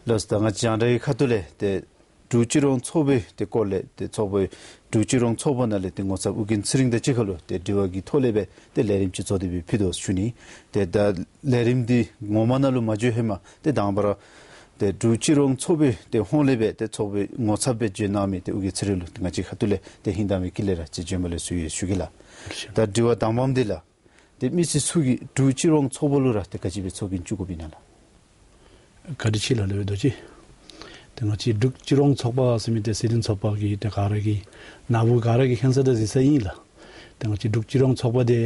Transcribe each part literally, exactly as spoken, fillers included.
ལགས། ད་ང་བཅས་རང་གི་ཁ་ཐུག་ལས་ཏེ་འབྲུག་སྤྱི་རོང་ཚོགས་པའི་ཏེ་སྐོར་ལས་ཏེ་ཚོགས་པའི་འབྲུག་སྤྱི་རོང་ཚོགས་པ་ནང་ལས་ཏེ་ངོ་ཚབ་ཨོ་རྒྱན་ཚེ་རིང་དང་གཅིག་ཁར་ལུ་ཏེ་དྲི་བ་གི་ཐོག་ལས་སྦེ་ཏེ་ལས་རིམ་ཅིག་བཟོ་སྟེ་སྦེ་ཕུལ་དོ་ཟེར་ཞུ་ནི། ཏེ་ད་ལས་རིམ་འདི་ངོ་མ་ནང་ལུ་མ་འགྱོ་ཧེ་མ་ཏེ་དང་པ་ར་ཏེ་འབྲུག་སྤྱི་རོང་ཚོགས་པའི་ཏེ་ཧོངས་ལས་སྦེ་ཏེ་ཚོགས་པའི་ངོ་ཚབ་སྦེ་འབྱོན་གནང་མི་ཏེ་ཨོ་རྒྱན་ཚེ་རིང་ལུ་ཏེ་ང་བཅས་ཁ་ཐུག་ལས་ཏེ་ཧིང་དྭངས་པའི་དཀྱིལ་ལས་ར་ཅིག་བྱོན་པ་ལེགས་སོ་ཡོད་ཞུ་གེ་ལགས། ད་དྲི་བ་དང་པམ་འདི་ལགས། ཏེ་མི་སེར་ཚུ་གིས་འབྲུག་སྤྱི་རོང་ཚོགས་པ་ལུ་ར་ཏེ་ག་ཅི་སྦེ་ཚོགས་རྒྱན་བཙུགས་དགོཔ་ཨིན་ན་ལགས། བཀའ་དྲིན་ཆེ་ལགས་ལེགས་པའི་རྡོ་རྗེ། ཏེ་ང་བཅས་འབྲུག་སྤྱི་རོང་ཚོགས་པ་ཟེར་མི་འདི་སྲིད་དོན་ཚོགས་པ་གི་ཏེ་ག་ར་གིས་ནཱ་བུ་ག་ར་གིས་མཁྱེན་ས་དང་གཟིགས་ས་ཨིན་ལགས། ཏེ་ང་བཅས་འབྲུག་སྤྱི་རོང་ཚོགས་པ་འདི་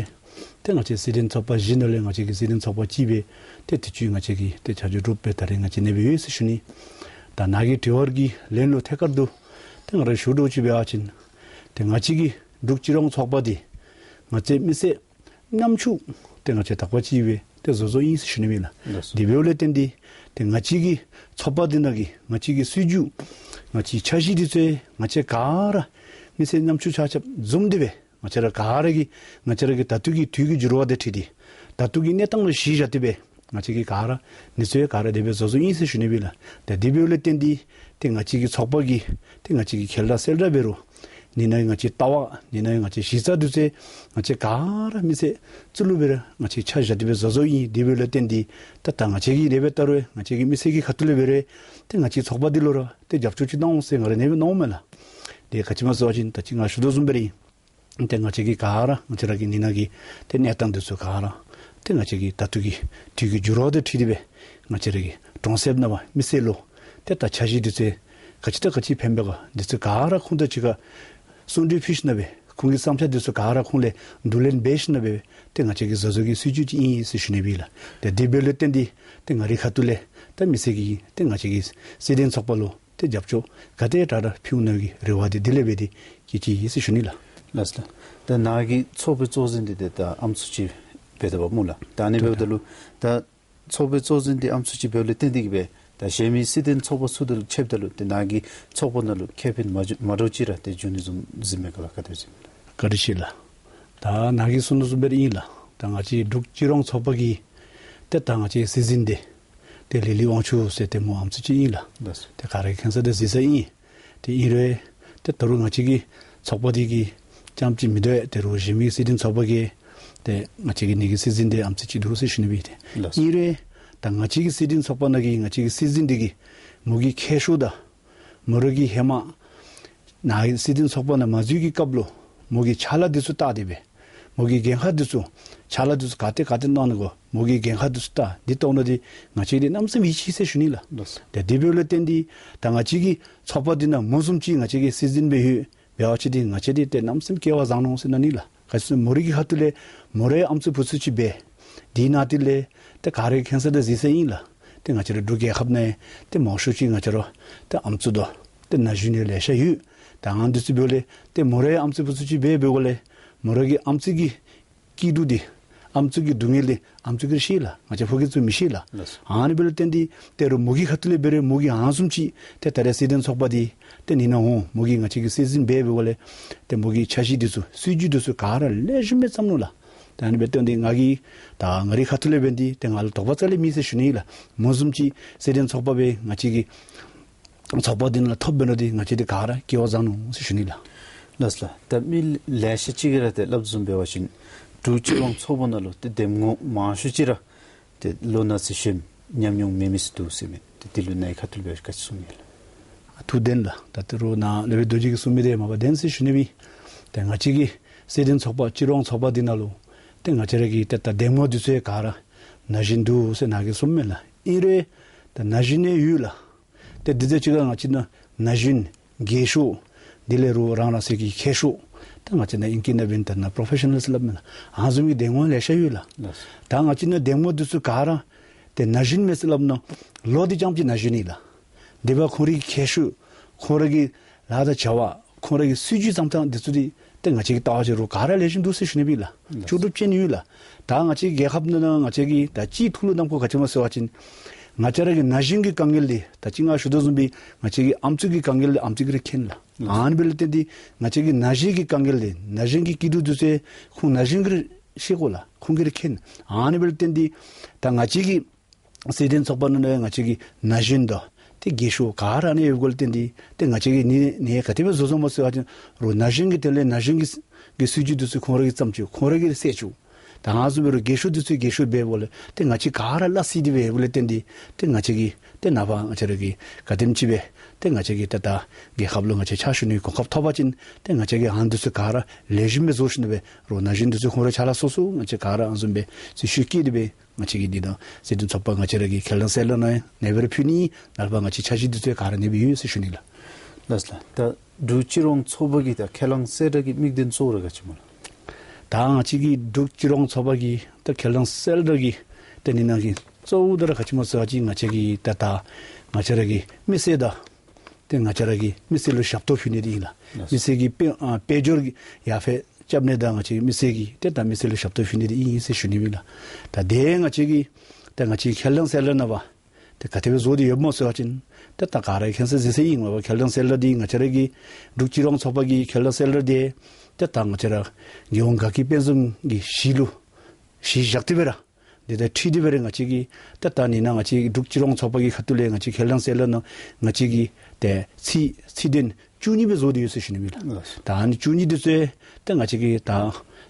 ཏེ་ང་བཅས་སྲིད་དོན་ཚོགས་པ་བཞི་ནང་ལས་ང་བཅས་ཀྱི་སྲིད་དོན་ཚོགས་པ་ཅིག་སྦེ་ཏེ་དུས་ཅི་ང་བཅས་ཀྱི་ཏེ་བྱ་སྤྱོད་གྲུབ་སྦེ་ད་རེས་ང་བཅས་གནས་སྦེ་ཡོད་ཟེར་ཞུ་ནི། ད་ནཱ་གི་དྲི་བ་གི་ལན་ལུ་ཐད་ཀར་དུ་ཏེ་ང་ར་ཞུ་དོ་ཅིག་འབད་བ་ཅིན་ཏེ་ང་བཅས་ཀྱི་འབྲུག་སྤྱི་རོང་ཚོགས་པ་འདི་ང་བཅས་མི་སེར་ཉམ་ཆུང་ཏེ་ང་བཅས་དག་པ་ཅིག་སྦེ་ཏེ་བཟོ་བཟོཝ་ཨིན་ཟེར་ཞུ་ནི་ཨིན་ལགས། ལགས་སོ། དེ་འབདཝ་ལས་བརྟེན་ཏེ་ཏེ་ང་བཅས་ཀྱི་ཚོགས་པ་འདི་ནང་གི་ང་བཅས་ཀྱི་སྲིད་བྱུས་ང་བཅས་འཆར་གཞི་འདི་ཚུ་ང་བཅས་ག་ར་མི་སེར་ཉམ་ཆུང་ཆ་ཁྱབ་འཛོམས་ཏེ་སྦེ་ང་བཅས་ར་ག་ར་གིས་ང་བཅས་ར་གི་ད་ལྟོ་གི་དུས་ཀྱི་འགྱུར་བ་དང་འཁྲིལ་ཏེ་ད་ལྟོ་གི་གནས་སྟངས་ལུ་གཞི་བཞག་སྟེ་སྦེ་ང་བཅས་ཀྱིས་ག་ར་ནི་ཚུ་ཡང་ག་ར་དེ་སྦེ་བཟོ་བཟོཝ་ཨིན་ཟེར་ཞུ་ནི་ཨིན་ལགས། ཏེ་དེ་འབདཝ་ལས་བརྟེན་ཏེ་ཏེ་ང་བཅས་ཀྱི་ཚོགས་པ་གིས་ཏེ་ང་བཅས་ཀྱིས་ཁེལ་ར་སེལ་ར་འབད་རུང་ནི་ནང་ང་བཅས་ལྟ་བ་ནི་ནང་ང་བཅས་གཞི་རྩ་འདི་ཚུ་ང་བཅས་ག་ར་མི་སེར་ཚུ་ལུ་སྦེ་ར་ང་བཅས་ཆ་བཞག་སྟེ་སྦེ་བཟོ་བཟོཝ་ཨིན། དེ་འབདཝ་ལས་བརྟེན་ཏེ་ད་ད་ང་བཅས་ཀྱིས་དེ་སྦེ་ལྟ་རུང་ང་བཅས་ཀྱི་མི་སེར་གྱི་ཁ་ཐུག་ལས་འབད་རུང་ཏེ་ང་བཅས་ཚོགས་པ་འདི་ལུ་ར་ཏེ་རྒྱབ་སྐྱོར་ཅིག་གནང་འོང་ཟེར་ང་ར་ཨ་ནེ་སྦེ་མནོཝ་མས་ལགས། ཏེ་ག་ཅི་སྨོ་ཟེར་བ་ཅིན་ད་ཅི་ང་ཞུ་དོ་བཟུམ་སྦེ་ར་ཨིན། ཏེ་ང་བཅས་ཀྱིས་ག་ར་ང་བཅས་ར་གི་ནི་ནང་གི་ཏེ་གནས་སྟངས་འདི་ཚུ་ག་ར་ཏེ་ང་བཅས་ཀྱི་ད་ལྟོ་གི་དུས་ཀྱི་འགྱུར་བ་དང་འཁྲིལ་ཏེ་སྦེ་ང་བཅས་ར་གི་གྲོང་གསེབ་ནང་པ་མི་སེར་ལུ་ཏེ་ད་འཆར་གཞི་འདི་ཚུ་ག་ཅི་དང་ག་ཅི་ཕན་པས་ག་འདི་ཚུ་ག་ར་ཁོང་དང་གཅིག་ཁར་གསུང་གྲོས་ཕུལ་ཞིནམ་སྦེ་ཁོང་གི་བསམ་འཆར་འདི་ཚུ་ག་ར་ཁོང་ལས་བསྡུ་ལེན་འབད་ཞིནམ་སྦེ་ཏེ་ང་བཅས་ཀྱིས་བཟོ་བཟོ་གི་སྲིད་བྱུས་ཅིག་ཨིན་ཟེར་ཞུ་ནི་ཨིན་ལགས། ཏེ་དེ་འབདཝ་ལས་བརྟེན་ཏེ་ཏེ་ང་རའི་ཁ་ཐུག་ལས་ད་མི་སེར་གྱིས་ཏེ་ང་བཅས་ཀྱི་སྲིད་དོན་ཚོགས་པ་ལུ་ཏེ་རྒྱབ་སྐྱོར་ག་དེ་དྲག་དྲག་ཕུལ་ནི་གི་རེ་བ་འདི་དེ་ལས་འབད་དེ་གི་ཅིག་ཨིན་ཟེར་ཞུ་ནི་ལགས། ལགས་སོ། ད་ནཱ་གི་ཚོགས་པའི་གཙོ་འཛིན་འདི་ཏེ་ད་ཨམ་སྲུ་ཅིག་འབད་དོ་བ་སྨོ་ལགས། ད་ཨ་ནི་འབདཝ་ད་ལུ་ད་ཚོགས་པའི་གཙོ་འཛིན་འདི་ཨམ་སྲུ་ཅིག་འབདཝ་ལས་བརྟེན་ཏེ་གི་སྦེ་ད་གཞན་མི་སྲིད་དོན་ཚོགས་པ་ཚུ་དང་ཕྱདཔ་ད་ལུ་ཏེ་ནཱ་གི་ཚོགས་པ་ནང་ལུ་ཁེ་ཕན་མ་འགྱོ་མ་འདྲཝ་ཅིག་ར་ཏེ་འབྱུང་ནི་བཟུམ་གཟིགས་མས་ག་ལགས། ག་དེ་སྦེ་གཟིགས་མས། བཀའ་དྲིན་ཆེ་ལགས། ད་ནཱ་གིས་གསུངས་དོ་བཟུམ་སྦེ་ར་ཨིན་ལགས། ད་ང་བཅས་འབྲུག་སྤྱི་རོང་ཚོགས་པ་གི་ཏེ་ད་ང་བཅས་སྲིད་འཛིན་འདི་ཏེ་ལི་ལི་དབང་ཕྱུག་ཟེར་ཏེ་སྨོ་ཨམ་སྲུ་ཅིག་ཨིན་ལགས། ལགས་སོ། ཏེ་ག་ར་གིས་མཁྱེན་ས་དང་གཟིགས་ས་ཨིན། ཏེ་ཨིན་རུང་ཏེ་ད་རུང་ང་བཅས་ཀྱི་ཚོགས་པ་འདི་གི་རྐྱངམ་ཅིག་མིན་འདུག། ད་རུང་གཞན་མི་སྲིད་དོན་ཚོགས་པ་གིས་ཏེ་ང་བཅས་ཀྱི་ནཱ་གི་སྲིད་འཛིན་འདི་ཨམ་སྲུ་ཅིག་འདུག་ཟེར་ཞུ་ནི་ཨིན། ཏེ་ལགས་སོ། ཨིན་རུང་ད་ང་བཅས་ཀྱི་སྲིད་དོན་ཚོགས་པ་ནང་གི་ང་བཅས་ཀྱི་སྲིད་འཛིན་འདི་གིས་མོ་གི་མཁས་མཆོག་དང་མོ་ར་གིས་ཧེ་མ་ནཱ་གི་སྲིད་དོན་ཚོགས་པ་ནང་མ་འཛུལ་གྱི་སྐབས་ལུ་མོ་གི་ཕྱག་ལཱ་འདི་ཚུ་བལྟ་སྟེ་སྦེ་མོ་གི་འགན་ཁག་འདི་ཚུ་ཕྱག་ལཱ་འདི་ཚུ་ག་ཏེ་ག་ཏེ་གནང་ནི་གོ་མོ་གི་འགན་ཁག་འདི་ཚུ་བལྟ་འདི་བལྟཝ་ད་འདི་ང་བཅས་འདི་གནམ་མེད་ས་མེད་ཡིད་ཆེས་ཟེར་ཞུ་ནི་ལགས། ལགས་སོ། ཏེ་དེ་འབདཝ་ལས་བརྟེན་ཏེ་ད་ང་བཅས་ཀྱི་ཚོགས་པ་འདི་ནང་མོ་བཟུམ་ཅིག་ང་བཅས་ཀྱི་སྲིད་འཛིན་སྦེ་ཡོད་འབད་བ་ཅིན་འདི་ང་བཅས་འདི་ཏེ་གནམ་མེད་ས་མེད་སྐལ་བ་བཟང་ནུག་ཟེར་མནོ་ནི་ལགས། ག་ཅི་སྨོ་མོ་རའི་གི་ཁ་ཐུག་ལས་མོ་རའི་ཨམ་སྲུ་བུ་ཚུ་ཅིག་འབད་དེ་ནང་དེ་ལས་ཏེ་ག་ར་གིས་མཁྱེན་ས་དང་གཟིགས་ས་ཨིན་ལགས། ཏེ་ང་བཅས་ར་འབྲུག་རྒྱལ་ཁབ་ནང་ཏེ་མང་ཤོས་ཅིག་ང་བཅས་ར་ཏེ་ཨམ་སྲུ་དང་ཏེ་ན་གཞོན་ཡང་ལེ་ཤ་ཡོད། ད་ཨ་ནི་འདི་ཚུ་འབདཝ་ལས་ཏེ་མོ་རའི་ཨམ་སྲུ་བུ་ཚུ་ཅིག་འབད་འབདཝ་ལས་མོ་ར་གི་ཨམ་སྲུ་གི་སྐྱིད་སྡུག་འདི་ཨམ་སྲུ་གི་སྡུག་བསྔལ་འདི་ཨམ་སྲུ་གིས་ར་ཤེས་ལགས། ང་བཅས་ཕོ་སྐྱེས་ཚུ་མི་ཤེས་ལགས། ལགས་སོ། ཨ་ནི་འབདཝ་ལས་བརྟེན་ཏེ་ད་རུང་མོ་གི་ཁ་ཐུག་ལས་འབད་རུང་མོ་གིས་ཨ་ནི་བཟུམ་ཅིག་ཏེ་ད་རེས་སྲིད་དོན་ཚོགས་པ་འདི་ཏེ་ནི་ནང་འོང་མོ་གིས་ང་བཅས་ཀྱི་སྲིད་འཛིན་འབད་འབདཝ་ལས་ཏེ་མོ་གིས་འཆར་གཞི་འདི་ཚུ་སྲིད་བྱུས་འདི་ཚུ་ག་ར་ལེགས་ཤོམ་སྦེ་བརྩམ་ནུག་ལགས། ད་ཨ་ནི་འབདཝ་ད་ང་གིས་ད་ང་རའི་ཁ་ཐུག་ལས་འབད་ནི་འདི་ཏེ་ང་ལུ་དོགས་པ་རྩ་ལས་མེད་ཟེར་ཞུ་ནི་ལགས། མོ་བཟུམ་ཅིག་སྲིད་དོན་ཚོགས་པ་སྦེ་ང་བཅས་ཀྱི་ཚོགས་པ་འདི་ནང་ཐོབ་འབད་ནི་འདི་ང་བཅས་འདི་ག་ར་སྐལ་བ་བཟང་ནུག་ཟེར་ཞུ་ནི་ལགས། ལགས་སོ་ལགས། ད་མི་ལེ་ཤ་ཅིག་གིས་ར་ཏེ་སླབ་བཟུམ་འབད་བ་ཅིན་འབྲུག་སྤྱི་རོང་ཚོགས་པ་ནང་ལུ་ཏེ་འདེམས་ངོ་མང་ཤོས་ཅིག་ར་ཏེ་ལོ་ན་ཚོད་ཤོར་ཉམས་མྱོང་མེད་མི་ཚུ་འདུག་ཟེར་མས། ཏེ་དེ་ལུ་ནཱ་གི་ཁ་ཐུག་ལས་འབད་ག་ཅི་གསུང་མི་ལགས། ཨ་ཐུགས་བདེན་ལགས། ད་ད་རུང་ནཱ་ལེགས་པའི་རྡོ་རྗེ་གིས་གསུང་མི་འདི་མ་པ་བདེན་ཟེར་ཞུ་ནི་ཨིན། ཏེ་ང་བཅས་ཀྱི་སྲིད་དོན་ཚོགས་པ་སྤྱི་རོང་ཚོགས་པ་འདི་ནང་ལུ་ཏེ་ང་བཅས་ར་གི་ཏེ་ད་འདེམས་ངོ་འདི་ཚུ་ཡང་ག་ར་ན་གཞོན་འདུག་ཟེར་ནཱ་གིས་གསུངམ་མས་ལགས། ཨིན་རུང་ད་ན་གཞོན་ཡང་ཡོད་ལགས། ཏེ་འདི་ཚུ་གཅིག་ཁར་ང་བཅས་ནང་ན་གཞོན་རྒས་ཤོས་དེ་ལས་རུང་རང་རང་སོའི་གི་མཁས་མཆོག་ད་ང་བཅས་ནང་ཨིང་སྐད་ནང་འབད་ན་ད་ན་པྲོ་ཕེ་ཤ་ནཱལ་ཟེར་སླབ་མས་ལགས། ཨ་ནི་བཟུམ་གྱི་འདེམས་ངོ་ལེ་ཤ་ཡོད་ལགས། ལགས། ད་ང་བཅས་ནང་འདེམས་ངོ་འདི་ཚུ་ག་ར་ཏེ་ན་གཞོན་མས་ཟེར་སླབ་ན་ལོ་འདི་རྐྱངམ་ཅིག་ན་གཞོན་ཨིན་ལགས། དེ་འབདཝ་ཁོང་རའི་གི་མཁས་མཆོག་ཁོང་རའི་གི་ལཱ་དང་བྱ་བ་ཁོང་རའི་གི་སྲིད་བྱུས་བརྩམ་ཐངས་འདི་ཚུ་འདི་ཏེ་ང་བཅས་ཀྱིས་བལྟ་བ་ཅིན་རུང་ག་ར་ལེགས་ཤོམ་འདུག་ཟེར་ཞུ་ནི་ཨིན་ལགས། ལགས། ལྕོགས་གྲུབ་ཅན་ཡོད་ལགས། ད་ང་བཅས་རྒྱལ་ཁབ་ནང་ན་ང་བཅས་ཀྱི་ད་སྤྱིའི་ཐོག་ལུ་རྣམ་ཀུན་ག་ཅི་སྨོ་ཟེར་བ་ཅིན་ང་བཅས་ར་གི་ན་གཞོན་གྱི་དཀའ་ངལ་འདི་ད་ཅི་ང་ཞུ་དོ་བཟུམ་སྦེ་ང་བཅས་ཀྱི་ཨམ་སྲུ་གི་དཀའ་ངལ་འདི་ཨམ་སྲུ་གིས་ར་མཁྱེན་ལགས། ལགས། ཨ་ནི་འབདཝ་ལས་བརྟེན་ཏེ་ང་བཅས་ཀྱི་ན་གཞོན་གྱི་དཀའ་ངལ་འདི་ན་གཞོན་གྱི་སྐྱིད་སྡུག་འདི་ཚུ་ཁོང་ན་གཞོན་གྱིས་ར་ཤེས་དགོ་ལགས། ཁོང་གིས་ར་མཁྱེན། ཨ་ནི་འབདཝ་ལས་བརྟེན་ཏེ་ད་ང་བཅས་ཀྱི་སྲིད་དོན་ཚོགས་པ་ནང་ན་ཡང་ང་བཅས་ཀྱི་ན་གཞོན་དང་ ཏེ་རྒས་ཤོས་ག་ར་ཨ་ནི་ཡོདཔ་ལས་བརྟེན་ཏེ་ཏེ་ང་བཅས་ཀྱིས་ནི་ནི་ག་དེ་སྦེ་བཟོ་བཟོཝ་སྨོ་ཟེར་བ་ཅིན་རོགས་ན་གཞོན་གྱི་དོན་ལས་ན་གཞོན་གྱི་གི་སྲིད་བྱུས་འདི་ཚུ་ཁོང་ར་གིས་བརྩམ་བཅུག། ཁོང་ར་གིས་སེལ་བཅུག། ད་ང་བཟུམ་སྦེ་རོགས་རྒས་ཤོས་འདི་ཚུ་རྒས་ཤོས་འབདཝ་ལས་ཏེ་ང་བཅས་ག་ར་སླ་བསྲེ་སྟེ་སྦེ་ཡོདཔ་ལས་བརྟེན་ཏེ་ཏེ་ང་བཅས་ཀྱིས་ཏེ་ནངས་པ་ང་བཅས་ར་གིས་ག་དེམ་ཅིག་སྦེ་ཏེ་ང་བཅས་ཀྱིས་ཏེ་ད་རྒྱལ་ཁབ་ལུ་ང་བཅས་ཕྱག་ཞུ་ནིའི་གོ་སྐབས་ཐོབ་པ་ཅིན་ཏེ་ང་བཅས་ཀྱིས་ཨ་ནི་འདི་ཚུ་ག་ར་ལེགས་ཤོམ་སྦེ་བཟོ་ཞིནམ་ལས་རོགས་ན་གཞོན་འདི་ཚུ་ཁོང་ར་ཆ་ལ་སོ་སོ་ང་བཅས་ག་ར་ཨ་ནི་བཟུམ་སྦེ་སྲི་ཞུ་བཀོད་དེ་སྦེ་ང་བཅས་ཀྱིས་འདི་དང་སྲིད་དོན་ཚོགས་པ་ང་བཅས་ར་གི་ཁས་བླངས་གསལ་བསྒྲགས་ནང་ཡང་ངེས་པར་ཕུལ་ནི། ནངས་པ་ང་བཅས་འཆར་གཞི་འདི་ཚུ་ག་ར་ཨ་ནི་སྦེ་ཡོད་ཟེར་ཞུ་ནི་ལགས། ལགས་སོ་ལགས། ད་འབྲུག་སྤྱི་རོགས་ཚོགས་པ་གི་ད་ཁས་བླངས་གསལ་བསྒྲགས་ཀྱི་དམིགས་དོན་གཙོ་བོ་ར་ག་ཅི་སྨོ་ལགས། ད་ང་བཅས་ཀྱི་འབྲུག་སྤྱི་རོགས་ཚོགས་པ་གི་ད་ཁས་བླངས་གསལ་བསྒྲགས་ཀྱི་ད་ནི་ནང་གི་གཙོ་བོ་ད་ར་ག་ཅི་སྨོ་ཟེར་བ་ཅིན་ང་བཅས་ཀྱི་ད་ད་ང་བཅས་ར་གི་མི་སེར་དང་ཏེ་ང་བཅས་ར་གི་མི་སེར་ལུ་ཞབས་ཏོག་ཞུ་ནི་འདི་ཨིན་ལགས། ལགས་སོ། མི་སེར་གྱི་དཔལ་ཨ་དཔལ་འབྱོར་གྱི་ཡར་འཕེལ་རྐྱབ་ནི་དང་ང་བཅས་མི་སེར་གྱི་ཏེ་ད་མི་སེར་ལུ་ཞབས་ཏོག་ཞུ་ནི་འདི་ཨིན་ཟེར་ཞུ་ནི་ཨིན་ལགས། ད་དེ་ང་བཅས་ཀྱི་ད་ང་བཅས་ཁས་བླངས་གསལ་བསྒྲགས་ནང་པ་ཏེ་ག་དེ་སྦེ་བཟོ་སྟེ་ཡོདཔ་སྨོ་ཟེར་བ་ཅིན་ཏེ་ད་ག་ར་མཁྱེན་གསལ་གཟིགས་གསལ་ཨིན་མས་པ། ཁས་བླངས་གསལ་བསྒྲགས་འདི་ང་བཅས་ར་གི་འབྲུག་སྤྱི་རོགས་ཚོགས་པ་གི་ཁས་བླངས་གསལ་བསྒྲགས་འདི་ཏེ་ད་ང་བཅས་ར་རྒྱལ་ཡོངས་དགའ་སྐྱིད་དཔལ་འཛོམས་ཀྱི་གཞི་ལུ་གཞི་བཞག་སྟེ་སྦེ་ར་འདི་དང་འཁྲིལ་ཏེ་སྦེ་ར་ང་བཅས་ཀྱིས་ཏེ་ད་ནི་ནང་ང་བཅས་འབྲུག་སྤྱི་རོགས་ཚོགས་པ་གི་ཁ་ཐུག་ལས་ང་བཅས་ཁས་བླངས་གསལ་བསྒྲགས་ནང་ང་བཅས་ཀྱིས་ཏེ་ཚིག་ཚིག་དོན་བཅུ་གཉིས་སྦེ་བཟོ་སྟེ་ཡོད་ཟེར་ཞུ་ནི་ཨིན་ལགས། ད་ཨ་ནི་བཅུ་གཉིས་འདི་ཚུ་ཏེ་ང་བཅས་ཀྱིས་ད་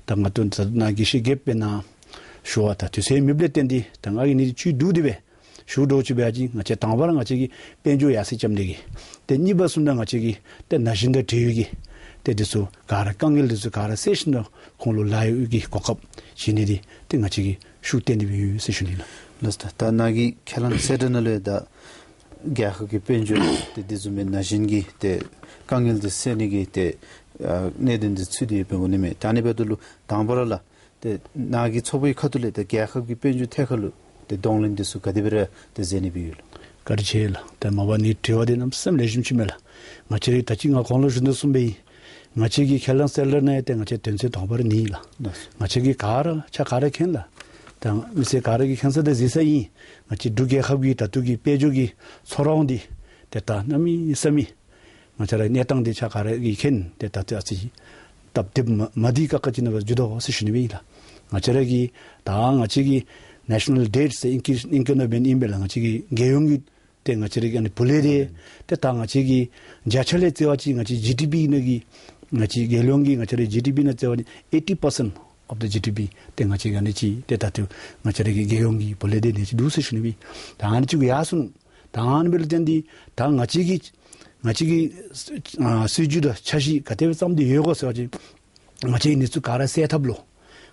ད་ང་ཏོ་ད་ནཱ་དགེ་བཤེས་རྒྱལཔོ་འབད་ནཱ་ཞུ་བ་ད་དུས་ཚོད་མེདཔ་ལས་བརྟེན་ཏེ་ད་ང་གིས་ཨ་ནི་བཅུད་བསྡུ་སྟེ་སྦེ་ཞུ་དོ་ཅིག་འབད་བ་ཅིན་ང་བཅས་དང་པ་ར་ང་བཅས་ཀྱིས་དཔལ་འབྱོར་ཡར་སེང་རྐྱབ་ནི་གི་ཏེ་གཉིས་པ་བཟུམ་ད་ང་བཅས་ཀྱིས་ཏེ་ན་གཞོན་དང་འབྲེལ་ཡོད་ཀྱི་ཏེ་འདི་ཚུ་ག་ར་དཀའ་ངལ་འདི་ཚུ་ག་ར་སེལ་ཞིནམ་ད་ཁོང་ལུ་ལཱ་གཡོག་གི་གོ་སྐབས་བྱིན་ནི་འདི་ཏེ་ང་བཅས་ཀྱིས་ཤུགས་བཏོན་ཏེ་སྦེ་ཡོད་ཟེར་ཞུ་ནི་ལགས། ལགས་སོ། ད་ནཱ་གི་ཁས་བླངས་གསལ་བསྒྲགས་ནང་ལས་ད་རྒྱལ་ཁབ་ཀྱི་དཔལ་འབྱོར་ཏེ་འདི་བཟུམ་མའི་ན་གཞོན་གྱི་ཏེ་དཀའ་ངལ་འདི་སེལ་ནི་གི་ཏེ་ཨ་གནད་དོན་འདི་ཚུད་དེ་ཡོདཔ་འོང་ནི་མས། ད་ཨ་ནི་འབདཝ་ད་ལུ་དང་པ་ར་ལགས་ཏེ་ནཱ་གི་ཚོགས་པའི་ཁ་ཐུག་ལས་ཏེ་རྒྱལ་ཁབ་ཀྱི་དཔལ་འབྱོར་ཐད་ཁར་ལུ་ཏེ་གདོང་ལེན་འདི་ཚུ་ག་དེ་སྦེ་ར་ཏེ་མཛད་ནི་སྦེ་ཡོད་ལགས། བཀའ་དྲིན་ཆེ་ལགས། ཏེ་མ་པ་ནི་དྲི་བ་འདི་གནམ་མེད་ས་མེད་ལེགས་ཤོམ་ཅིག་མས་ལགས། ང་བཅས་ད་ཅི་ང་གོང་ལུ་ཞུ་དོ་བཟུམ་སྦེ་ང་བཅས་ཀྱི་ཁས་བླངས་གསལ་བསྒྲགས་ནང་ཡང་ཏེ་ང་བཅས་དོན་ཚན་དང་པ་ར་ཨ་ནི་ལགས། ལགས། ང་བཅས་ཀྱིས་ག་ར་ཕྱག་ག་ར་མཁྱེན་ལགས། ད་མི་སེར་ག་ར་གིས་མཁྱེན་གསལ་དང་གཟིགས་གསལ་ཨིན། ང་བཅས་འབྲུག་རྒྱལ་ཁབ་ཀྱི་ད་ལྟོ་གི་དཔལ་འབྱོར་གྱི་ཚོར་བ་འདི་ཏེ་ད་གནམ་མེད་ས་མེད་ང་བཅས་ར་གནས་སྟངས་འདི་ཕྱག་ག་ར་གིས་མཁྱེན། ཏེ་ད་ལྟོ་ཨ་ཙི་སྟབས་བདེ་མ་མ་བདེ་ཁག་ཁ་ཅིག་ནང་སྦེ་འགྱོ་དོ་ཟེར་ཞུ་ནི་སྦེ་ཨིན་ལགས། ང་བཅས་ར་གི་ད་ང་བཅས་ཀྱི་ནེ་ཤ་ནཱལ་ཌེཊ་ཟེར་ཨིང་སྐད་ཨིང་སྐད་ནང་འབད་ནི་ཨིན་པས་ལགས། ང་བཅས་ཀྱི་རྒྱལ་ཡོངས་ཀྱི་ཏེ་ང་བཅས་ར་གི་ཨ་ནི་བུ་ལས་འདི་ཏེ་ད་ང་བཅས་ཀྱི་བརྒྱ་ཆ་ལས་རྩིས་པ་ཅིན་ང་བཅས་ཇི་ཌི་པི་ནང་གི་ང་བཅས་རྒྱལ་ཡོངས་ཀྱི་ང་བཅས་ར་ཇི་ཌི་པི་ནང་རྩིས་པ་ཅིན་eighty percent of the G D P ཏེ་ང་བཅས་ཀྱི་ཨ་ནི་ཅིག་ཏེ་ད་ལྟོ་ང་བཅས་ར་གི་རྒྱལ་ཡོངས་ཀྱི་བུ་ལས་འདི་ཨ་ནི་ཅིག་འདུག་ཟེར་ཞུ་ནི་སྦེ། ད་ཨ་ནི་ཅིག་ཡར་སོང་ད་ཨ་ནི་འབདཝ་ལས་བརྟེན་ཏེ་ད་ང་བཅས་ཀྱི་ང་བཅས་ཀྱི་ཨ་སྲིད་བྱུས་དང་འཆར་གཞི་ག་དེ་སྦེ་བརྩམས་ཏེ་ཡོད་གོ་ཟེར་བ་ཅིན་ང་བཅས་ཀྱིས་ཨ་ནི་ཚུ་ག་ར་སེལ་ཐབས་ལུ་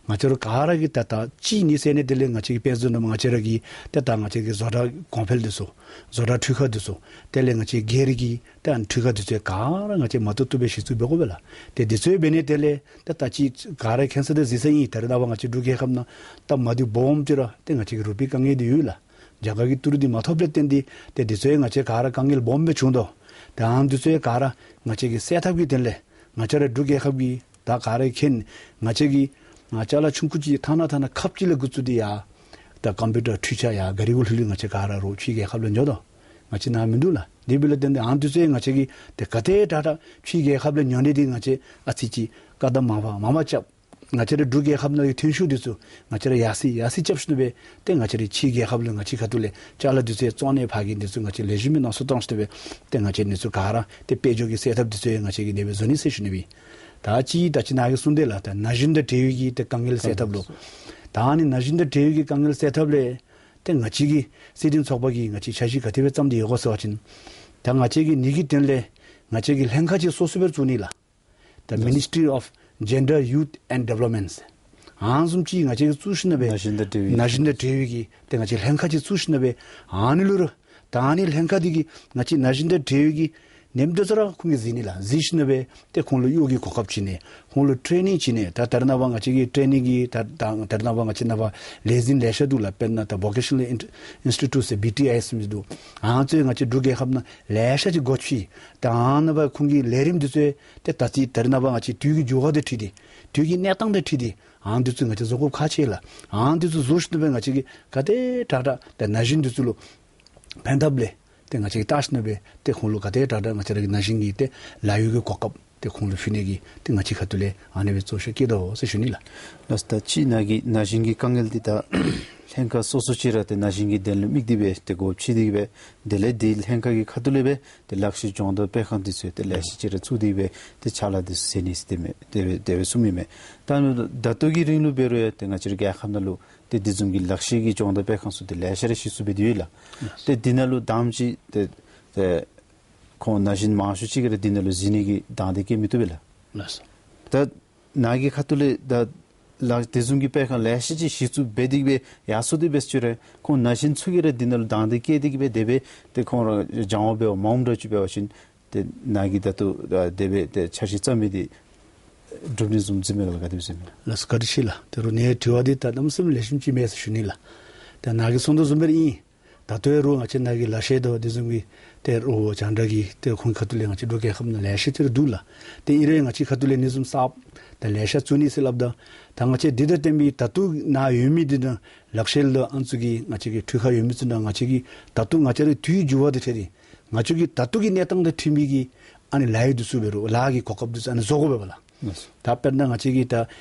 ང་བཅས་ར་ག་ར་གིས་ད་ད་ཅིག་ཨ་ནི་སེལ་ནི་དེ་ལས་ང་བཅས་ཀྱི་དཔེ་བཟུམ་ནང་ང་བཅས་ར་གི་ཏེ་ད་ང་བཅས་ཀྱི་བཟོ་གྲྭ་གོང་འཕེལ་འདི་ཚུ་བཟོ་གྲྭ་འཕྲུལ་ཁང་འདི་ཚུ་དེ་ལས་ང་བཅས་སྒེར་གྱི་ཏེ་ཨ་ནི་འཕྲུལ་ཁང་འདི་ཚུ་ག་ར་ང་བཅས་མ་ཐུབ་ཐུབ་སྦེ་གཞི་བཙུགས་འབད་དགོ་པས་ལགས། ཏེ་འདི་ཚུ་འབད་ནི་དེ་ལས་ཏེ་ད་ཅིག་ག་ར་མཁྱེན་གསལ་དང་གཟིགས་གསལ་ཨིན། ད་རེས་ནངས་པ་ང་བཅས་འབྲུག་རྒྱལ་ཁབ་ནང་ད་མ་བདེཝ་སྦོམ་ཅིག་ར་ཏེ་ང་བཅས་ཀྱི་རུ་པའི་དཀའ་ངལ་འདི་ཡོད་ལགས། རྒྱ་གར་གྱི་ཏི་རུ་འདི་མ་ཐོབ་ལས་བརྟེན་ཏེ་ཏེ་འདི་ཚུ་ཡང་ང་བཅས་ག་ར་དཀའ་ངལ་སྦོམ་སྦེ་བྱུང་དོ། ཏེ་ཨ་ནི་འདི་ཚུ་ཡང་ག་ར་ང་བཅས་ཀྱིས་སེལ་ཐབས་ཀྱི་དོན་ལས་ང་བཅས་ར་འབྲུག་རྒྱལ་ཁབ་ཀྱི་ད་ག་ར་མཁྱེན། ང་བཅས་ཀྱི་ང་ཅ་ལ་ཆུང་ཀུ་ཅིག་ཐ་ན་ཐ་ན་ཁབ་ཅིག་ལས་འགོ་བཙུགས་ཏེ་ཡར་ད་ཀམ་པིའུ་ཊར་འཕྲུལ་ཆས་ཡར་ག་རི་གུ་ལྷོད་ལྷོད་ང་བཅས་ག་ར་རོགས་ཕྱི་རྒྱལ་ཁབ་ལུ་འགྱོ་དོ། ང་བཅས་ནཱ་མིན་འདུག་ལགས། དེ་འབདཝ་ལས་བརྟེན་ཏེ་ཨ་ནི་འདི་ཚུ་ཡང་ང་བཅས་ཀྱིས་ཏེ་ག་དེ་དྲག་དྲག་ཕྱི་རྒྱལ་ཁབ་ལུ་ཉོ་ནི་འདི་ང་བཅས་ཨ་ཙི་ཅིག་བཀག་དམ་མ་པ་མ་པ་རྐྱབ། ང་བཅས་ར་འབྲུག་རྒྱལ་ཁབ་ནང་གི་ཐོན་ཤུགས་འདི་ཚུ་ང་བཅས་ར་ཡར་སེང་ཡར་སེང་རྐྱབ་ཞིནམ་ལས་ཏེ་ང་བཅས་ར་ཕྱི་རྒྱལ་ཁབ་ལུ་ང་བཅས་ཁ་ཐུག་ལས་ཅ་ལ་འདི་ཚུ་བཙོང་ནི་ཕར་གྱི་འདི་ཚུ་ང་བཅས་ལེགས་ཤོམ་སྦེ་གནང་ཚུགསཔ་བཏང་ཞིནམ་ལས་ཏེ་ང་བཅས་འདི་ཚུ་ག་ར་ཏེ་དཔལ་འབྱོར་གྱི་སེལ་ཐབས་འདི་ཚུ་ཡང་ང་བཅས་ཀྱིས་དེ་སྦེ་བཟོ་ནི་ཟེར་ཞུ་ནི་སྦེ། ད་ཅི་ད་ཅི་ནཱ་གིས་གསུངས་དེ་ལགས། ད་ན་གཞོན་དང་འབྲེལ་ཡོད་ཀྱི་ཏེ་དཀའ་ངལ་སེལ་ཐབས་ལུ། ད་ཨ་ནི་ན་གཞོན་དང་འབྲེལ་ཡོད་ཀྱི་དཀའ་ངལ་སེལ་ཐབས་ལས་ཏེ་ང་བཅས་ཀྱི་སྲིད་དོན་ཚོགས་པ་གིས་ང་བཅས་འཆར་གཞི་ག་དེ་སྦེ་བརྩམས་ཏེ་ཡོད་གོ་ཟེར་བ་ཅིན་ད་ང་བཅས་ཀྱིས་ཨ་ནི་གི་དོན་ལས་ང་བཅས་ཀྱིས་ལྷན་ཁག་ཅིག་སོ་སོ་སྦེ་བཙུགས་ནི་ལགས། ད་Ministry of Gender, Youth and Development ཨ་ནི་བཟུམ་ཅིག་ང་བཅས་ཀྱིས་བཙུགས་ཞིནམ་ལས་ན་གཞོན་དང་འབྲེལ་བའི་ན་གཞོན་དང་འབྲེལ་བའི་གི་ཏེ་ང་བཅས་ལྷན་ཁག་ཅིག་བཙུགས་ཞིནམ་ལས་ཨ་ནི་ལུ་ར་ད་ཨ་ནི་ལྷན་ཁག་འདི་གིས་ང་བཅས་ན་གཞོན་དང་འབྲེལ་བའི་གི་ནེམ་ཏོག་ཙ་ར་ཁོང་གིས་གཟིགས་ནི་ལགས། གཟིགས་ཞིནམ་ལས་ཏེ་ཁོང་ལུ་གཡོག་གི་གོ་སྐབས་བྱིན་ནི། ཁོང་ལུ་ཊེ་ནིང་བྱིན་ནི། ད་ད་རེས་ནངས་པ་ང་བཅས་ཀྱི་ཊེ་ནིང་གི་ད་ད་ད་རེས་ནངས་པ་ང་བཅས་ནང་པ་ལས་འཛིན་ལེ་ཤ་འདུག་ལགས། དཔེར་ན་ད་Vocational Int- Institute ཟེར་བི་ཊི་ཨའི་ཟེར་མི་འདུག། ཨ་ནི་ཚུ་ང་བཅས་འབྲུག་རྒྱལ་ཁབ་ནང་ལེ་ཤ་ཅིག་སྒོ་ཕྱེ། ད་ཨ་ནི་ནང་པ་ཁོང་གི་ལས་རིམ་འདི་ཚུ་ཏེ་ད་ཅི་ད་རེས་ནངས་པ་ང་བཅས་དུས་ཀྱི་འགྱུར་བ་དང་འཁྲིལ་ཏེ་དུས་ཀྱི་གནས་སྟངས་དང་འཁྲིལ་ཏེ་ཨ་ནི་འདི་ཚུ་ང་བཅས་བཟོ་དགོཔ་ཁག་ཆེ་ལགས། ཨ་ནི་འདི་ཚུ་བཟོ་ཞིནམ་ལས་ང་བཅས་ཀྱིས་ག་དེ་དྲག་དྲག་ཏེ་ན་གཞོན་འདི་ཚུ་ལུ་ཕན་ཐབས་ལས་ཏེ་ང་བཅས་ཀྱིས་བལྟ་ཞིནམ་ལས་ཏེ་ཁོང་ལུ་ག་དེ་དྲག་དྲག་ང་བཅས་ར་གི་ན་གཞོན་གྱི་ཏེ་ལཱ་གཡོག་གི་གོ་སྐབས་ཏེ་ཁོང་ལུ་ཕུལ་ནི་གི་ཏེ་ང་བཅས་ཁ་ཐུག་ལས་ཨ་ནི་སྦེ་གཙོ་བཤད་བསྐྱེད་དོ་ཟེར་ཞུ་ནི་ལགས། ལགས་སོ། ད་ཅི་ནཱ་གི་ན་གཞོན་གྱི་དཀའ་ངལ་འདི་ད་ ལྷན་ཁག་སོ་སོ་ཅིག་ར་ཏེ་ན་གཞོན་གྱི་དོན་ལུ་དམིགས་ཏེ་སྦེ་ཏེ་སྒོ་ཕྱེ་སྟེ་གི་སྦེ་དེ་ལས་དེ་ལྷན་ཁག་གི་ཁ་ཐུག་ལས་སྦེ་ཏེ་ལག་ཤེས་སྦྱོང་བརྡར་སྤེལ་ཁང་འདི་ཚུ་ཏེ་ལེ་ཤ་ཅིག་ར་བཙུགས་ཏེ་སྦེ་ཏེ་ཕྱག་ལཱ་འདི་ཚུ་མཛད་ནི་ཟེར་ཏེ་མས། དེ་སྦེ་དེ་སྦེ་གསུངམ་ཨིན་མས། ད་ད་ལྟོ་གི་རིང་ལུ་འབད་རུང་ཡང་ཏེ་ང་བཅས་ར་རྒྱལ་ཁབ་ནང་ལུ་ཏེ་དེ་བཟུམ་གྱི་ལག་ཤེས་ཀྱི་སྦྱོང་བརྡར་སྤེལ་ཁང་ཚུ་ཏེ་ལེ་ཤ་ར་གཞི་བཙུགས་འབད་དེ་ཡོད་ལགས། ལགས་སོ། ཏེ་འདི་ནང་ལུ་དང་པ་ཅིག་ཏེ་ཏེ་ཁོང་ན་གཞོན་མང་ཤོས་ཅིག་གིས་ར་འདི་ནང་ལུ་གཟིགས་ནི་གི་དང་འདོད་བསྐྱེད་མི་བཏུབ་པས་ལགས། ལགས་སོ། ད་ནཱ་གི་ཁ་ཐུག་ལས་ད་ལགས་དེ་བཟུམ་གྱི་སྤེལ་ཁང་ལེ་ཤ་ཅིག་གཞི་བཙུགས་འབད་དེ་སྦེ་ཡར་སོང་སྟེ་འབད་ཅི་རུང་ཁོང་ན་གཞོན་ཚུ་གིས་ར་འདི་ནང་ལུ་དང་འདོད་བསྐྱེད་དེ་གི་སྦེ་དེ་སྦེ་ཏེ་ཁོང་ར་སྦྱང་བ་འབད་བ་མངམ་འདྲཝ་ཅིག་འབད་བ་ཅིན་ཏེ་ནཱ་གིས་ད་ལྟོ་ཨ་དེ་སྦེ་ཏེ་འཆར་གཞི་བརྩམས་མི་འདི་འགྲུབ་ནི་བཟུམ་ཅིག་མས་ག་ལགས། ག་དེ་སྦེ་ཟེར་མས་ལགས། ལགས་སོ། བཀའ་དྲིན་ཆེ་ལགས། ད་རུང་ནཱ་དྲི་བ་འདི་ད་གནམ་མེད་ས་མེད་ལེགས་ཤོམ་ཅིག་མས་ཟེར་ཞུ་ནི་ལགས། ད་ནཱ་གིས་གསུངས་དོ་བཟུམ་སྦེ་ར་ཨིན། ད་ལྟོ་ཡང་རུང་ང་བཅས་ནཱ་གི་ལག་ཤེས་དང་དེ་བཟུམ་གྱི་ཏེ་རོགས་སྦྱང་བརྡར་གྱི་ཏེ་ཁོང་ཁ་ཐུག་ལས་ང་བཅས་འབྲུག་རྒྱལ་ཁབ་ནང་ལེ་ཤ་ཅིག་ར་འདུག་ལགས། ཏེ་ཨིན་རུང་ང་བཅས་ཁ་ཐུག་ལས་ཨ་ནི་བཟུམ་གསརཔ་ད་ལེ་ཤ་བཙུགས་ནི་ཟེར་སླབ་ད་ད་ང་བཅས་འདི་དང་བསྟུན་པའི་ད་ལྟོ་ནཱ་ཡོད་མི་འདི་ནང་ལག་ཤེས་ལུ་ཨ་ནི་ཚུ་གི་ང་བཅས་ཀྱི་འཕྲུལ་ཁ་ཡོད་མི་ཚུ་ནང་ང་བཅས་ཀྱིས་ད་ལྟོ་ང་བཅས་རའི་དུས་འགྱུར་བ་དང་འཁྲིལ་ཏེ་ང་བཅས་ཀྱི་ད་ལྟོ་གི་གནས་སྟངས་དང་འཁྲིལ་མི་གི་ཨ་ནི་ལཱ་གཡོག་འདི་ཚུ་འབད་རུང་ལཱ་གི་གོ་སྐབས་འདི་ཚུ་ཨ་ནི་བཟོ་དགོ་པས་ལགས། ལགས་སོ། ད་དཔེར་ན་ང་བཅས་ཀྱི་ད་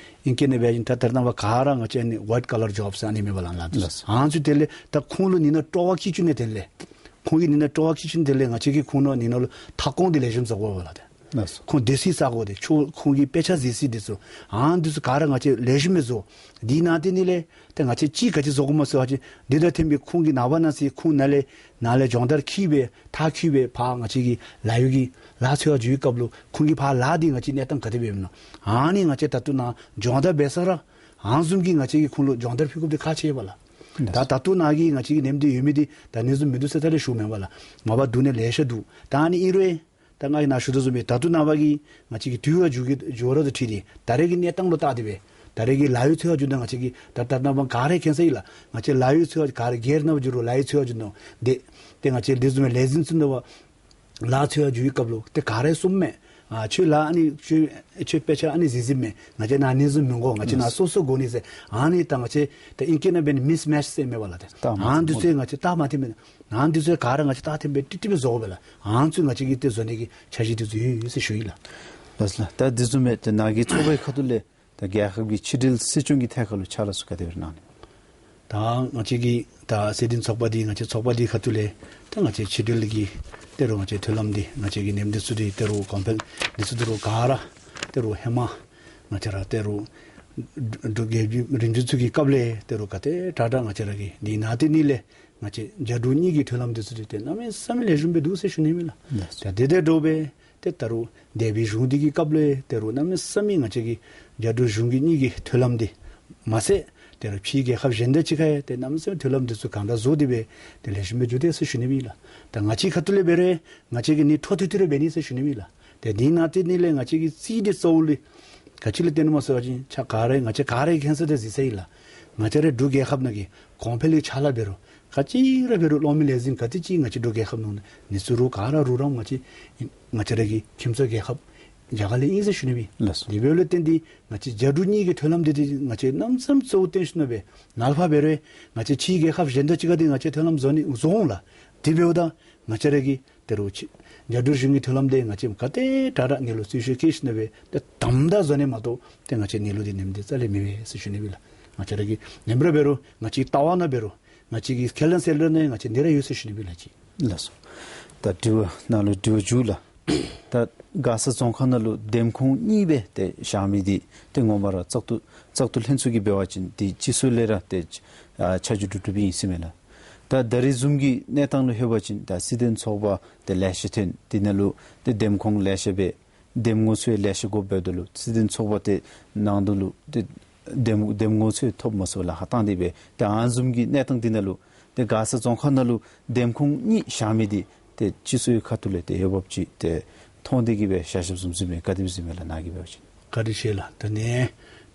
ཨིང་སྐད་ནང་འབད་བ་ཅིན་ད་ད་རེས་ནངས་པ་ག་ར་ང་བཅས་ཨ་ནི་ཝའིཊ་ཀ་ལར་ཇོབ་ཟེར་ཨ་ནི་མེན་པ་ལགས། ལགས་སོ། ཨ་ནི་ཚུ་དེ་ལས་ད་ཁོང་ལུ་ནི་ནང་སྤྲོ་བ་སྐྱེ་བཅུག་ནི་དེ་ལས་ཁོང་གིས་ནི་ནང་སྤྲོ་བ་སྐྱེ་བཅུག་ནི་དེ་ལས་ང་བཅས་ཀྱིས་ཁོང་ལུ་ནི་ནང་ལུ་མཐའ་སྐོར་འདི་ལེགས་ཤོམ་བཟོ་དགོ་པས་ལགས། ལགས་སོ། ཁོང་སྡོད་ས་ས་གོ་འདི་ཁྱོད་ཁོང་གི་དཔེ་ཆ་གཟིགས་ས་འདི་ཚུ་ཨ་ནི་འདི་ཚུ་ག་ར་ང་བཅས་ལེགས་ཤོམ་སྦེ་བཟོ། དེ་ནང་དེ་ནི་ལས་ཏེ་ང་བཅས་ཅིག་ག་ཅི་བཟོ་དགོཔ་སྨོ་ཟེར་བ་ཅིན་འདི་དང་བསྟུན་པའི་ཁོང་གི་ནངས་པ་གནངས་ཚེ་ཁོང་ནཱ་ལས་ནཱ་ལས་སྦྱོང་བརྡར་འཁྱིད་སྦེ་མཐར་འཁྱོལ་སྦེ་ཕར་ང་བཅས་ཀྱི་ལཱ་གཡོག་གི་ལཱ་འཚོལ་བར་འགྱོ་བའི་སྐབས་ལུ་ཁོང་གིས་ཕར་ལཱ་འདི་ང་བཅས་གནས་སྟངས་ག་དེ་སྦེ་ཨིན་ན། ཨ་ནི་ང་བཅས་ད་ལྟོ་ནཱ་སྦྱོང་བརྡར་འབད་ས་ར་ཨ་ནི་བཟུམ་གྱི་ང་བཅས་ཀྱིས་ཁོང་ལུ་སྦྱོང་བརྡར་ཕུལ་དགོཔ་འདི་ཁག་ཆེ་བས་ལགས། ད་ད་ལྟོ་ནཱ་གི་ང་བཅས་ཀྱི་ནེམ་འདི་ཡོད་མི་འདི་ད་ཨ་ནི་བཟུམ་མིན་འདུག་ཟེར་ད་རེས་ཞུཝ་མེན་པ་ལགས། མ་པ་འདུག་ནི་ལེ་ཤ་འདུག། ད་ཨ་ནི་ཨིན་རུང་ད་ང་གིས་ནཱ་ཞུ་དོ་བཟུམ་སྦེ་ད་ལྟོ་ནངས་པ་གི་ང་བཅས་ཀྱི་དུས་འགྱུར་བ་འགྱུར་འགྱུར་བ་དང་འཁྲིལ་ཏེ་ད་རེས་ཀྱི་གནས་སྟངས་ལུ་བལྟ་སྟེ་སྦེ་ད་རེས་ཀྱི་ལཱ་གཡོག་འཚོལ་བར་འགྱོ་ད་ང་བཅས་ཀྱིས་ད་ད་རེས་ནངས་པ་ག་ར་མཁྱེན་གསལ་ཨིན་ལགས། ང་བཅས་ལཱ་གཡོག་འཚོལ་བར་ག་ར་སྒེར་ནང་འགྱོ་རུང་ལཱ་གཡོག་འཚོལ་བར་འགྱོ་ནི་འདི་ཏེ་ང་བཅས་ལས་བཟོ་མི་ལས་འཛིན་ཚུ་ནང་ལཱ་འཚོལ་བར་འགྱོ་བའི་སྐབས་ལུ་ཏེ་ག་ར་གསུངམ་མས། ཨ་ཁྱོད་ལཱ་ཨ་ནི་ཁྱོད་ཁྱོད་དཔེ་ཆ་ཨ་ནི་གཟིགས་གཟིགསཔ་མས། ང་བཅས་ནཱ་ཨ་ནི་བཟུམ་མི་དགོ། ང་བཅས་ནཱ་སོ་སོ་དགོ་ནི་ཟེར་ཨ་ནི་ད་ང་བཅས་ད་ཨིང་སྐད་ནང་འབད་ནི་མིས་མེཆ་ཟེར་མེན་པ་ལགས། ཏེ་ལྟ་མ་ཨ་ནི་འདི་ཚུ་ང་བཅས་ལྟ་མ་ཐེམ་པས། ཨ་ནི་འདི་ཚུ་ག་ར་ང་བཅས་ལྟ་ཐེམ་པས་ཏིག་ཏིག་སྦེ་བཟོ་དགོ་པས་ལགས། ཨ་ནི་ཚུ་ང་བཅས་ཀྱིས་ཏེ་བཟོ་ནི་གི་འཆར་གཞི་འདི་ཚུ་ཡོད་ཡོད་ཟེར་ཞུ་ཡི་ལགས། ལགས་ལགས། ད་འདི་བཟུམ་སྦེ་ཏེ་ནཱ་གི་ཚོགས་པའི་ཁ་ཐུག་ལས་ད་རྒྱལ་ཁབ་ཀྱི་ཕྱི་འབྲེལ་སྲིད་སྐྱོང་གི་ཐད་ཁར་ལུ་ཕྱག་ལཱ་ཚུ་ག་དེ་སྦེ་གནང་ནི། ད་ང་བཅས་ཀྱི་ད་སྲིད་དོན་ཚོགས་པ་འདི་ང་བཅས་ཚོགས་པ་འདི་ཁ་ཐུག་ལས་ད་ང་བཅས་ཕྱི་འབྲེལ་གྱི་ད་རུང་ང་བཅས་མཐུན་ལམ་འདི་ང་བཅས་ཀྱི་ནེམ་འདི་ཚུ་འདི་ད་རུང་གོང་འཕེལ་འདི་ཚུ་ད་རུང་ག་ར་ད་རུང་ཧེ་མ་ང་བཅས་ར་ད་རུང་འབྲུག་རྒྱལ་རིམ་བྱོན་ཚུ་གི་སྐབས་ལས་ད་རུང་ག་དེ་དྲག་དྲག་ང་བཅས་ར་གི་འདི་ནང་དེ་ནི་ལས་ང་བཅས་རྒྱ་འབྲུག་གཉིས་ཀྱི་མཐུན་ལམ་འདི་ཚུ་འདི་ཏེ་གནམ་མེད་ས་མེད་ལེགས་ཤོམ་སྦེ་འདུག་ཟེར་ཞུ་ནི་མས་ལགས། ད་དེ་དང་འདྲཝ་སྦེ་ཏེ་ད་རུང་འདས་པའི་གཞུང་འདི་གི་སྐབས་ལས་ད་རུང་གནམ་མེད་ས་མེད་ང་བཅས་ཀྱི་རྒྱ་འབྲུག་གཞུང་གི་གཉིས་ཀྱི་མཐུན་ལམ་འདི་མ་ཚད་ད་རུང་ཕྱིའི་རྒྱལ་ཁབ་གཞན་དང་གཅིག་ཁར་ཡང་ཏེ་གནམ་མེད་ས་མེད་མཐུན་ལམ་འདི་ཚུ་གང་དྲག་བཟོ་སྟེ་སྦེ་ཏེ་ལེགས་ཤོམ་སྦེ་འགྱོ་དེས་ཟེར་ཞུ་ནི་མས་ལགས། ད་ང་བཅས་ཁ་ཐུག་ལས་འབད་རུང་ང་བཅས་ཀྱིས་ནི་འཕྲོ་མཐུད་དེ་ར་འབད་ནི་ཟེར་ཞུ་ནི་མས་ལགས། ཏེ་འདི་ནང་དེ་ནི་ལས་ང་བཅས་ཀྱི་རྩིས་འདི་གཙོ་བོ་ལས་ག་ཅི་ལས་བརྟེན་ནི་སྨོ་ཟེར་བ་ཅིན་ཆ་ག་ར་ང་བཅས་ག་ར་མཁྱེན་གསལ་དང་གཟིགས་གསལ་ཨིན་ལགས། ང་བཅས་རའི་འབྲུག་རྒྱལ་ཁབ་ནང་གི་གོང་འཕེལ་གྱི་ཕྱག་ལཱ་འབད་རུང་ག་ཅི་ར་འབད་རུང་གློག་མེ་ལས་འཛིན་ག་དེ་ཅིག་ང་བཅས་འབྲུག་རྒྱལ་ཁབ་ནང་ནི་ནི་ཚུ་རུང་ག་ར་རུ་རམ་ང་བཅས་ང་བཅས་ར་གི་ཁྱིམ་མཚེས་རྒྱལ་ཁབ་རྒྱ་གར་ལས་ཨིན་ཟེར་ཞུ་ནི་མས། ལགས་སོ། དེ་འབདཝ་ལས་བརྟེན་ཏེ་ང་བཅས་རྒྱ་འབྲུག་གཉིས་ཀྱི་མཐུན་ལམ་འདི་ཏེ་ང་བཅས་གནམ་མེད་ས་མེད་གཙོ་བོ་བཏོན་ཞིནམ་ལས་ནཱ་ལས་ཕར་འབད་རུང་ང་བཅས་ཕྱིའི་རྒྱལ་ཁབ་གཞན་དང་གཅིག་ཁར་ཏེ་ང་བཅས་མཐུན་ལམ་བཟོ་ནི་བཟོ་འོང་ལགས། དེ་འབདཝ་ད་ང་བཅས་ར་གི་ད་རུང་ཕྱི་རྒྱ་འབྲུག་གཞུང་གི་མཐུན་ལམ་འདི་ང་བཅས་ག་དེ་དྲག་དྲག་ནི་ལུ་རྩིས་ཞིབ་བཀོད་ཞིནམ་ལས་ཏེ་དམ་དྲག་བཟོ་ནི་མ་གཏོགས་ཏེ་ང་བཅས་ནི་ལུ་འདི་ནེམ་འདི་རྩ་ལས་མེད་པས་ཟེར་ཞུ་ནི་མས་ལགས། ང་བཅས་ར་གི་ནེམ་ར་འབད་རུང་ང་བཅས་ཀྱི་ལྟ་བ་ནང་འབད་རུང་ང་བཅས་ཀྱི་ཁས་ལེན་སྲོལ་ནང་ང་བཅས་འདི་ར་ཡོད་ཟེར་ཞུ་ནི་མས་ལགས་ཅིག། ལགས་སོ། ད་དྲི་བ་ནང་ལུ་དྲི་བ་མཇུག་ལགས། ད་མགར་ས་རྫོང་ཁག་ནང་ལུ་འདེམས་ཁོངས་གཉིས་སྦེ་ཏེ་བཞག་མི་འདི་ཏེ་ངོ་མ་ར་བཙག་འཐུ་བཙག་འཐུ་ལྷན་ཚོགས་ཀྱིས་འབད་བ་ཅིན་ཏེ་སྤྱི་ཚོགས་ལས་ར་ཏེ་ཨ་ཆ་འཇོག་གྲུབ་གྲུབ་ཨིན་ཟེར་མས་ལགས། ད་ད་རེས་བཟུམ་གྱི་གནས་སྟངས་ལུ་ལྷོད་པ་ཅིན་ད་སྲིད་དོན་ཚོགས་པ་ཏེ་ལེ་ཤ་ཐོན། དེ་ནང་ལུ་ཏེ་འདེམས་ཁོངས་ལེ་ཤ་སྦེ་འདེམས་ངོ་ཚུ་ཡང་ལེ་ཤ་དགོཔ་འབདཝ་ད་ལུ་སྲིད་དོན་ཚོགས་པ་དེ་ནང་དུ་ལུ་ཏེ་འདེམས་འདེམས་ངོ་ཚུ་ཡང་ཐོབ་མ་ཚུགས་ལགས། ཧ་ཏང་སྟེ་སྦེ་ཏེ་ཨ་ནི་བཟུམ་གྱི་གནས་སྟངས་འདི་ནང་ལུ་ཏེ་མགར་ས་རྫོང་ཁག་ནང་ལུ་འདེམས་ཁོངས་གཉིས་བཞག་མི་འདི་ཏེ་སྤྱི་ཚོགས་ཀྱི་ཁ་ཐུག་ལས་ཏེ་འོས་འབབ་ཅིག་ཏེ་མཐོང་སྟེ་གི་སྦེ་བཞག་བཞགཔ་བཟུམ་ཅིག་མས། ག་དེ་སྦེ་ཟེར་མས་ལགས་ནཱ་གིས་འབད་བ་ཅིན། བཀའ་དྲིན་ཆེ་ལགས། ད་ནི་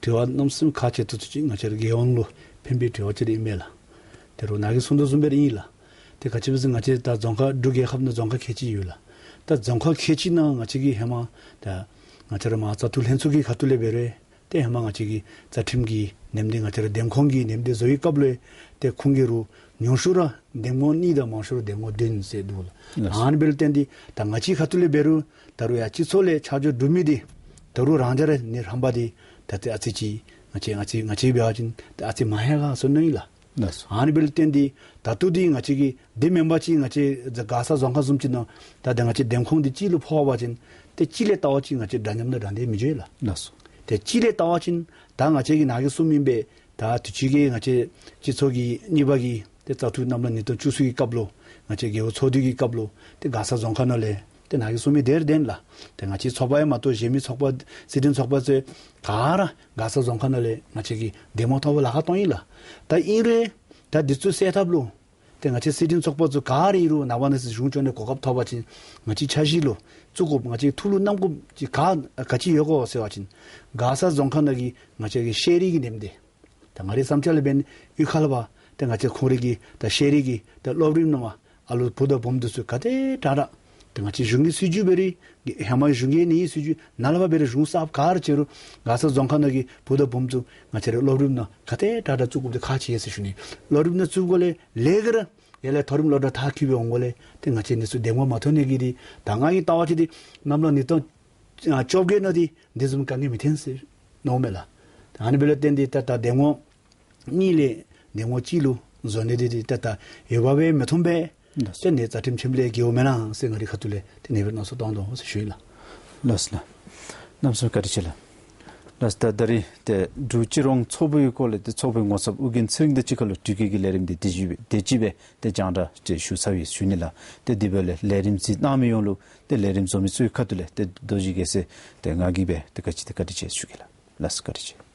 དྲི་བ་གནམ་མེད་ས་མེད་ཁག་ཆེ་ཏོག་ཏོ་ཅིག་ང་བཅས་ར་རྒྱལ་ཡོངས་ལུ་ཕན་པའི་དྲི་བ་ཅིག་ཨིན་མས་ལགས། ད་རུང་ནཱ་གིས་གསུངས་དོ་བཟུམ་སྦེ་ར་ཨིན་ལགས། ཏེ་ག་ཅི་སྦེ་ཟེར་ང་བཅས་ད་རྫོང་ཁག་འབྲུག་རྒྱལ་ཁབ་ནང་རྫོང་ཁག་ཁལ་གཅིག་ཡོད་ལགས། ད་རྫོང་ཁག་ཁལ་གཅིག་ནང་ང་བཅས་ཀྱི་ཧེ་མ་ད་ང་བཅས་ར་མར་བཙག་འཐུ་ལྷན་ཚོགས་ཀྱི་ཁ་ཐུག་ལས་འབད་རུང་ཏེ་ཧེ་མ་ང་བཅས་ཀྱི་རྩ་ཁྲིམས་ཀྱི་ནེམ་འདི་ང་བཅས་ར་འདེམས་ཁོངས་ཀྱི་ནེམ་འདི་བཟོ་བའི་སྐབས་ལུ་ཏེ་ཁོང་གིས་རུང་ཉུང་ཤོས་ར་འདེམས་ངོ་གཉིས་དང་མང་ཤོས་ར་འདེམས་ངོ་བདུན་ཟེར་འདུག་ལགས། ལགས་སོ། ཨ་ནི་འབདཝ་ལས་བརྟེན་ཏེ་ད་ང་བཅས་ཁ་ཐུག་ལས་འབད་རུང་ད་རུང་ཡང་སྤྱི་ཚོགས་ལས་ཆ་འཇོག་གྲུབ་མི་འདི་ད་རུང་རང་འཇགས་ར་ནི་རྣམ་པ་འདི་ད་ཏེ་ཨ་ཙི་ཅིག་ང་བཅས་ང་བཅས་ང་བཅས་འབད་བ་ཅིན་ད་ཨ་ཙི་མང་ཡར་སོང་ནི་ཨིན་ལགས། ལགས་སོ། ཨ་ནི་འབདཝ་ལས་བརྟེན་ཏེ་ད་ལྟོ་འདི་ང་བཅས་ཀྱི་འདི་མེན་པ་ཅིག་ང་བཅས་མགར་ས་རྫོང་ཁག་བཟུམ་ཅིག་ནང་ད་ད་ང་བཅས་འདེམས་ཁོངས་འདི་གཅིག་ལུ་ཕོག་པ་ཅིན་ཏེ་གཅིག་ལས་ལྟ་བ་ཅིན་ང་བཅས་འདྲ་མཉམ་ནང་འདྲ་འདི་མི་འགྱོ་ལགས། ལགས་སོ། ཏེ་གཅིག་ལས་ལྟ་བ་ཅིན་ད་ང་བཅས་ཀྱི་ནཱ་གིས་གསུངམ་ཨིན་པས། ད་དུས་ཅི་གི་ང་བཅས་སྤྱི་ཚོགས་ཀྱི་གཉིས་པ་གི་ཏེ་བཙག་འཐུ་གནམ་ལོ་ཉིས་སྟོང་བཅུ་གསུམ་གྱི་སྐབས་ལུ་ང་བཅས་རྒེད་འོག་ཚོགས་འདུ་གི་སྐབས་ལུ་ཏེ་མགར་ས་རྫོང་ཁག་ནང་ལས་ཏེ་ནཱ་གིས་གསུངམ་ཨིན། དེར་བརྟེན་ལགས། ཏེ་ང་བཅས་ཚོགས་པ་ཡང་མ་གཏོགས་གཞན་མི་ཚོགས་པ་སྲིད་དོན་ཚོགས་པ་ཚུ་ག་ར་མགར་ས་རྫོང་ཁག་ནང་ལས་ང་བཅས་ཀྱི་འདེམས་ངོ་ཐོབ་པར་ལཱ་ཁག་བཏང་ཡི་ལགས། ད་ཨིན་རུང་ད་འདི་ཚུ་སེལ་ཐབས་ལུ་ཏེ་ང་བཅས་སྲིད་དོན་ཚོགས་པ་ཚུ་ག་ར་ཨིན་རུང་ནངས་པ་གནངས་ཚེ་གཞུང་སྐྱོང་ནི་གོ་སྐབས་ཐོབ་པ་ཅིན་ང་བཅས་འཆར་གཞི་ལུ་བཙུགས་དགོཔ་ང་བཅས་ཐུགས་ལུ་བསྣམ་དགོཔ་ཅིག་ག་ག་ཅི་ཡོད་གོ་ཟེར་བ་ཅིན་མགར་ས་རྫོང་ཁག་ནང་གི་ང་བཅས་ཀྱི་ཤེས་རིག་གི་འདེམས་སྡེ། ད་ང་རའི་བསམ་འཆར་ལས་འབདན་གཡུས་ཁ་ལས་ཕར་ཏེ་ང་བཅས་ཁོང་རའི་གི་ད་ཤེས་རིག་གི་ད་སློབ་རིམ་ནང་ཨ་ལུ་བུ་དང་བུམོ་འདི་ཚུ་ག་དེ་དྲག་དྲག་ཏེ་ང་བཅས་གཞུང་གི་སྲིད་བྱུས་འབད་རུང་ཧེ་མ་གཞུང་གི་ནི་སྲིད་བྱུས་ནང་ལས་ཕར་འབད་རུང་གཞུང་གསརཔ་ག་ར་བྱས་རུང་མགར་ས་རྫོང་ཁག་ནང་གི་བུ་དང་བུམོ་ཚུ་ང་བཅས་རའི་སློབ་རིམ་ནང་ག་དེ་དྲག་དྲག་བཙུགས་དགོཔ་འདི་ཁག་ཆེ་ཟེར་ཞུ་ནི། སློབ་རིམ་ནང་བཙུགསཔ་ལས་ལས་ཀར་ཡར་ལས་མཐོ་རིམ་སློབ་གྲྭ་མཐར་འཁྱོལ་སྦེ་འོང་དགོཔ་ལས་ཏེ་ང་བཅས་འདི་ཚུ་འདེམས་ངོ་མ་ཐོབ་ནི་གི་འདི་ད་ང་གིས་ལྟ་བ་ཅིན་འདི་གནམ་ལོ་ཉིས་སྟོང་བཅོ་བརྒྱད་ནང་འདི་འདི་བཟུམ་དཀའ་ངལ་མི་འཐོན་ཟེར་མནོཝ་མས་ལགས། ད་ཨ་ནི་འབདཝ་ལས་བརྟེན་ཏེ་ད་ད་འདེམས་ངོ་གཉིས་ལས་འདེམས་ངོ་གཅིག་ལུ་བཟོ་ནི་འདི་འདི་ད་ད་འོས་འབབ་སྦེ་མི་མཐོང་པས། ལགས་སོ། ཏེ་ནི་རྩ་ཁྲིམས་ཆེན་པོ་ལས་འགལཝ་མེན་ན་ཟེར་ང་རའི་ཁ་ཐུག་ལས་ཏེ་ཨ་ནི་སྦེ་མནོ་བསམ་བཏང་དོ་ཟེར་ཞུ་ཡི་ལགས། ལགས་སོ་ལགས། གནམ་མེད་ས་མེད་བཀའ་དྲིན་ཆེ་ལགས། ལགས་སོ། ད་ད་རིས་ཏེ་འབྲུག་སྤྱི་རོང་ཚོགས་པའི་སྐོར་ལས་ཏེ་ཚོགས་པའི་ངོ་ཚབ་ཨྱོན་ཚེ་རིང་དང་གཅིག་ཁར་ལུ་དྲི་བཀོད་ཀྱི་ལས་རིམ་འདི་དེ་ཅིག་སྦེ་དེ་ཅིག་སྦེ་ཏེ་རྒྱང་བསྒྲགས་ཅིག་ཞུ་ཚར་ཡི་ཞུ་ནི་ལགས། ཏེ་དེ་འབདཝ་ལས་ལས་རིམ་གཟིགས་གནང་མི་ཡོངས་ལུ་ཏེ་ལས་རིམ་བཟོ་མི་ཚུའི་ཁ་ཐུག་ལས་ཏེ་རྡོ་རྗེ་རྒྱལ་མཚན་ཏེ་ང་གིས་སྦེ་ཏེ་ག་ཅི་ཏེ་བཀའ་དྲིན་ཆེ་ཞུ་གེ་ལགས། ལགས་སོ། བཀའ་དྲིན་ཆེ།